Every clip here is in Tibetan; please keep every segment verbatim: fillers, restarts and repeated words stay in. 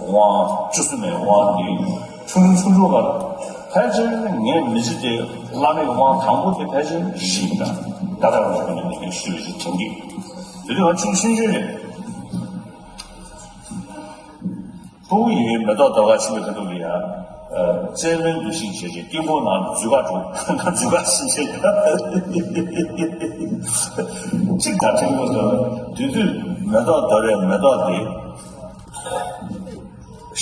དབང་བཅུ་གསུམ་པའི་དབང་དེ་ཆུང་ཆུང་ཆུང་ཆུང་བར་ཕལ་ཆེར་ངའི་མི་ཚེ་དེ་བླ་མའི་དབང་དང་པོ་དེ་ཕལ་ཆེར་བཞི་ཡིན། ད་ད་ལྟ་རུ་ཞུ་ནས་ངས་ཞུས་པའི་ཞིག་དྲན་གི། དེ་དུས་ང་ཆུང་ཆུང་ཆུང་རེད། ཕྲུ་གུ་ཡིན་མེ་ཏོག་དོར་ག་ཕྱིན་པའི་ཁ་ཐུག་ལ་ཡ། རྩེད་མོའི་འདུ་ཤེས་བྱས་རྗེས་དཀྱིལ་འཁོར་ནང་འཛུལ་ག་འགྲོ། ང་འཛུལ་ག་ཕྱིན་བྱས། གཅིག་ད་ཕྲན་བུ་དོར། དེ་དུས་མེ་ཏོག་དོར་བའི་མེ་ཏོག་དེ་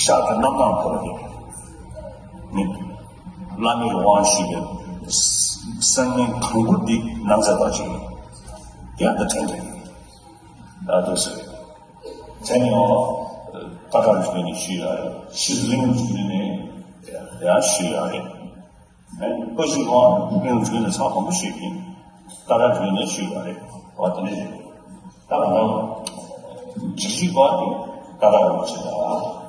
ཤར་དུ་རྣམ་སྣང་འཁོར་བ་དེ་ནི་བླ་མའི་དབང་ཞུས་པའི་སེམས་ངན་གང་པོ་འདི་ནང་ཚན་པ་ཅིག་ཡང་དུ་དྲན་དྲན་ཨ་དུ་ཟེར། དེ་ནི་ཡང་ཏ་ཏྲ་རུ་ནས་ཞུས་ཡ་རེད། ཕྱིར་གླིང་རུ་ནས་ཡང་ཞུས་ཡ་རེད། ཨ་ནི་ཕ་གཞིས་ཁོང་གླིང་རུ་ནས་ཚང་མང་པོ་ཞུས་ཡིན། ཏ་ཏྲ་རུ་ནས་ཞུས་ཡ་རེད། འོ་དེ་ནས་རེད། ད་ང་ཚོ་ཇི་ཞིག་པ་དེ་ཏ་ཏྲ་རུ་ཆེ་དང་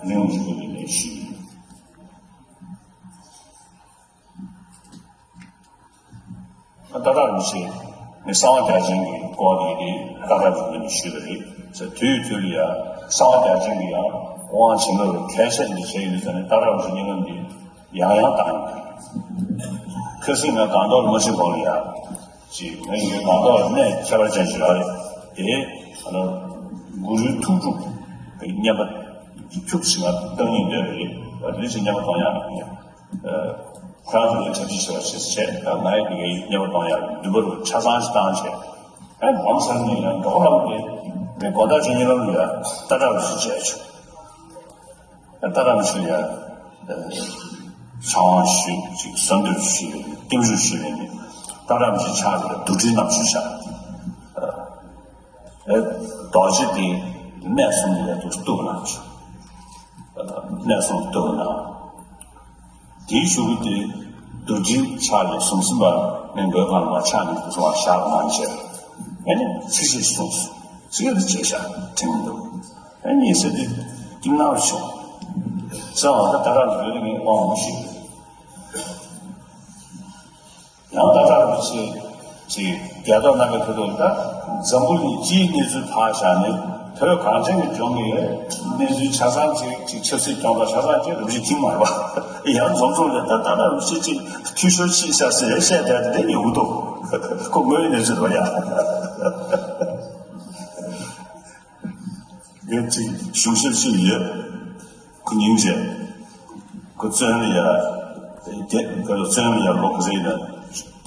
གླིང་རུ་ནས་ཞུས་ཡིན། ཏ་ཏྲ་རིན་པོ་ཆེ་ནི་གསང་བ་རྒྱ་ཅན་གྱི་སྐོར་དེ་རེད། ཏ་ཏྲ་རིན་པོ་ཆེ་ནས་ཞུས་པ་རེད། དུས་དུས་ལ་ཡང་གསང་བ་རྒྱ་ཅན་གྱི་ཡང་དབང་བྱེད་མི་རུ་གལ་ཆེ་འདི་བྱས་ཡོད་ཙང་ནས་ཏ་ཏྲ་རིན་པོ་ཆེ་སྙིང་གཏམ་འདི་ཡང་ཡང་བཏང་ཡོད། ཁ་སང་ང་སྒང་ཏོག་ལ་མ་ཕྱིན་གོང་ལ་ཡང་ཅིག་ང་ཡི་སྒང་ཏོག་ལ་གནས་ཁྱད་པར་ཅན་ཞིག་ཡོད་རེད་དེ། ཨ་ནི་གུ་རུའི་ཐུགས་སྒྲུབ་ཀྱི་བསྙེན་པ་ཁྱུག་ཅིག་ང་བཏང་སྙིང་འདོད་པ་རེད། དེ་ཚོ་བསྙེན་པ་གཏོང་ཡག་ཡིན། ཁོ་རང་ཚོ་ལ་འཁྲབ་ཁྲིད་བྱེད་པ་ཞེས་བྱས། ད་ང་ཡི་དེ་གའི་མཉམ་པ་གཏོང་ཡག་འདུན་པ་རུ་ཆ་ཚང་ཞིག་བཏང་བྱས། ཨེ་ལམ་སང་ནས་ཡང་འགྲོ་ལམ་དེ་ངས་དགོང་དག་ཆུ་ཉིན་ལམ་ལ་ཡ་ཏ་ཏྲ་རུ་ཞིག་མཇལ་བྱུང་། ཨེ་ཏ་ཏྲ་རུ་ཞིག་ལ་ཡ་ཚང་བ་ཞུས་ཅིག་གསོལ་འདེབས་ཞུས་ནས་བརྟན་བཞུགས་ཞུས་ནས་ཏ་ཏྲ་རུ་ཞིག་ཕྱག་ལ་རྡོར་དྲིལ་བསྣམས་ཞུས་བཞག་ཨེ་རྡོ་རྗེ་དེ་གནས་གསུམ་ལ་ཡ་དུ་གཏུགས་གནང་བྱུང་། གནས་གསུམ་གཏུགས་གནང་། དེའི་གཞུག་གུ་དེ་རྡོ་རྗེ་ཕྱག་ལས་གསུམ་གསུམ་པ་ནས་མགོའི་སྒང་ལ་མར་ཕྱག་ནས་གསུང་བ་བཞག་གནང་བྱས། ཨེ་ནི་ཚིགས་བཅད་གསུངས་སོང་། ཚིགས་བཅད་དེ་བྱས་ཤག་དྲན་གྱི་འདུག་ཨེ་ནི་ཟེར་དུས་སྐྱིད་སྣང་བྱུང་། ཟེར་བ་ད་ད་རང་གི་ཡོད་ངས་དབང་མོ་ཞིག་ཡང་ཏ་ཏྲ་རིན་པོ་ཆེ་ཅིག་རྒྱལ་ཐོག་གནང་བའི་ཁ་ཐུག་ད་འཛམ་བུ་གླིང་སྤྱིའི་གནས་ཚུལ་ཕར་བཞག་ནས་བོད་གངས་ཅན་གྱི་ལྗོངས་ཀྱི་གནས་ཚུལ་ཆ་ཚང་ཅིག་ཅིག་ཆབ་སྲིད་སྐྱོང་ཐབས་ཆ་ཚང་ཅིག་རིན་པོ་ཆེ་ཁྱིམ་མར་བ་ཡང་འཛོམས་འཛོམས་ལས་ད་ཏ་ཏྲ་རིན་པོ་ཆེ་ཅིག་འཐུས་ཤོར་ཕྱིན་ཤག་ཟེར་བཤད་བསྡད་དེ་ཡོང་གི་འདུག་ཁོ་དངོས་ཡོད་གནས་ཚུལ་རེད་བ་ཡ། ངས་ཅིག་གཞུང་ཞབས་ཤིག་ཡོད། ཁོ་སྙིང་རྗེ། ཁོ་བཙོན་ལ་ཡ། རྒྱ་ཁོ་བཙོན་ལ་ཡ་ལོ་ག་ཚོད་ཡིན་ན་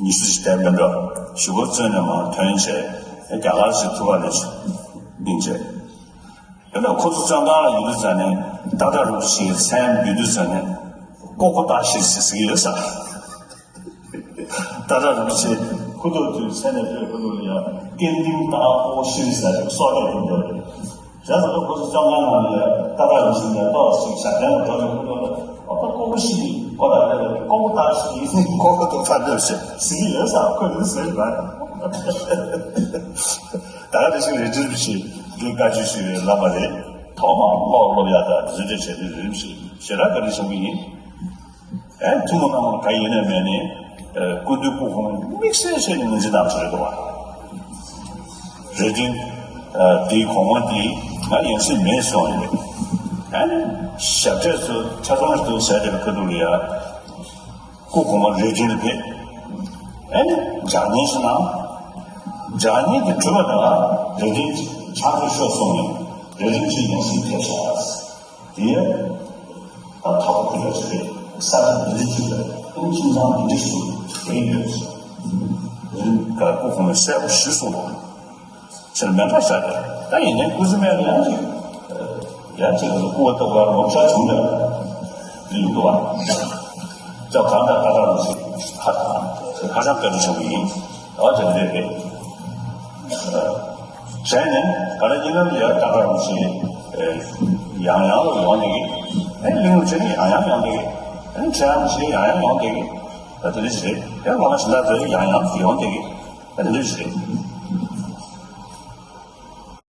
ཉི་ཤུ་ཞིག་བསྡད་མི་འགྲོ། གཞུག་གུ་བཙོན་ནས་མར་ཐོན་བྱས་རྒྱ་གར་ཞིག་ཐུག་པ་ལས་སྙིང་རྗེ། དེ་ནས་ཁོ་ཚོ་བཙོན་ཁང་ལ་ཡོད་དུས་ཙང་ནས་ཏ་ཏྲ་རིན་པོ་ཆེའི་མཚན་འབོད་དུས་ཙང་ནས་ཀོ་ཀོ་ཏ་ཤི་ཟེར་ཟེར་གྱི་ཡོད་ས། ཏ་ཏྲ་རིན་པོ་ཆེ་སྐུ་ཐོག་དུས་མཚན་ནས་བོད་ཁུ་ཐུག་ལ་ཡང་སྐྱེ་འདིང་ཏ་ཀོ་ཤི་ཟེར་ཞིག་གསོལ་རས་ཡིན་འདུག་བྱས་ཙང་ཁོ་ཚོ་བཙོན་ཁང་ནང་ལ་ཡང་ཏ་ཏྲ་རིན་པོ་ཆེ་ནས་ཏོག་ཞིག་ཞབས་བརྟན་ལ་འགྲོ་ནས་ཁུ་ཐུག་ལ་ཨ་ད་ཀོ་ཀོ་ཤི་ཡིན་ཀོ་ལ་རེད་ཀོ་ཀོ་ཏ་ཤི་ཡིན་ཀོ་ཀོ་ཏོ་ཕ་འདོད་ཟེར་ཟེར་གྱི་ཡོད་ས་ཁོ་ཡིན་ཟེར་ལ། ད་ག་དེ་བཞིན་རེ་འདུན་ཞིག་འདི་བཀའ་ཆོས་ཞུ་བའི་བླ་མ་རེད། ཐོག་མར་ཀློག་སློབ་ཡག་དང་འཛིན་གྲྭ་བྱས་ཏེ་རིམ་བཞིན་ཞེ་དྲག་བཀའ་དྲིན་ཆེན་པོ་ཡིན། ཨེ་ཐུན་མོང་སྣ་མང་ག་ཡིན་ནས་མེད་ནས། ཨེ་སྐུ་མདུན་སྐུ་གོང་དམིགས་བསལ་བྱས་ནས་ངོས་འཛིན་གནང་བ་རེད་འདུག་བ། རེ་འདུན་ཨེ་དེའི་གོང་མ་དེ་ང་ཡང་སྲིད་མེད་སོང་ཡོད། ཨེ་ཞབས་གྲས་ཚོ་ཆ་ཚང་ཞིག་ཏུ་ཟེར་བའི་ཁ་ཐུག་ལ་ཡ། སྐུ་གོང་མ་རེ་འདུན་ལ་ཕེབས། ཨེ་ནི་ལྗགས་བརྙན་ཞིག་གནང་། ལྗགས་བརྙན་དེ་གྲུབ་པ་དང་རེ་འདུན་ཕྱག་ཚོད་ཤོག་གསུངས་ནས་རེ་འདུན་གྱི་ཡང་སྲིད་ཕེབས་སོང་བ། དེ་ཡང་ད་ཐོག་ཁུ་ལ་ཆེ་བས་ས་ཆ་འདི་འདྲ་ཅིག་ལ་ཨེ་ཁྱིམ་ཚང་འདི་འདྲ་ཞིག་ཏུ་བསྡད་ཡོད་ཟེར། དེ་རིང་སྐུ་གོང་མས་གསལ་པོ་ཞུས་སོང་བ། ཕྱིར་མེ་མདའ་ཤར་ཏེ་ད་ཡིན་ནའི་སྐུ་ཚེ་སྨད་ལ་ཡང་ཅིག་ཡང་ཅིག་ལ་སྐུ་བ་ལྟ་བུ་ལ་ངོ་ཤ་བྱུང་ཡོད་ལུས་འདུག་བ། ཅག་གང་ལྟར་ད་ལྟ་རུ་ཞིག་ཧ་ཧ་ཅང་བཀའ་དྲིན་ཆེན་པོ་ཡིན། ཨ་ཅག་འདི་རེད། བྱས་ནས་ག་ལ་ཡིན་ནམ་ཡང་ད་ལྟ་རུ་ཞིག་ཡང་ཡང་ལ་ཡོང་ནས་ཀྱི་ཨེ་གླིང་རུ་ཆེ་ནས་ཡང་ཡང་ཡོང་བསྡད་ཀྱི་ཨེ་ཁྲེ་ཡང་ཞིག་ཡང་ཡང་ཡོང་བསྡད་ཀྱི་ཨ་དེ་འདྲ་ཞིག་རེད། ཡང་ལོ་མ་ཞིག་ལ་ཚོ་ཡང་ཡང་ཡོང་བསྡད་ཀྱི་ཨ་དེ་འདྲ་ཞིག་རེད།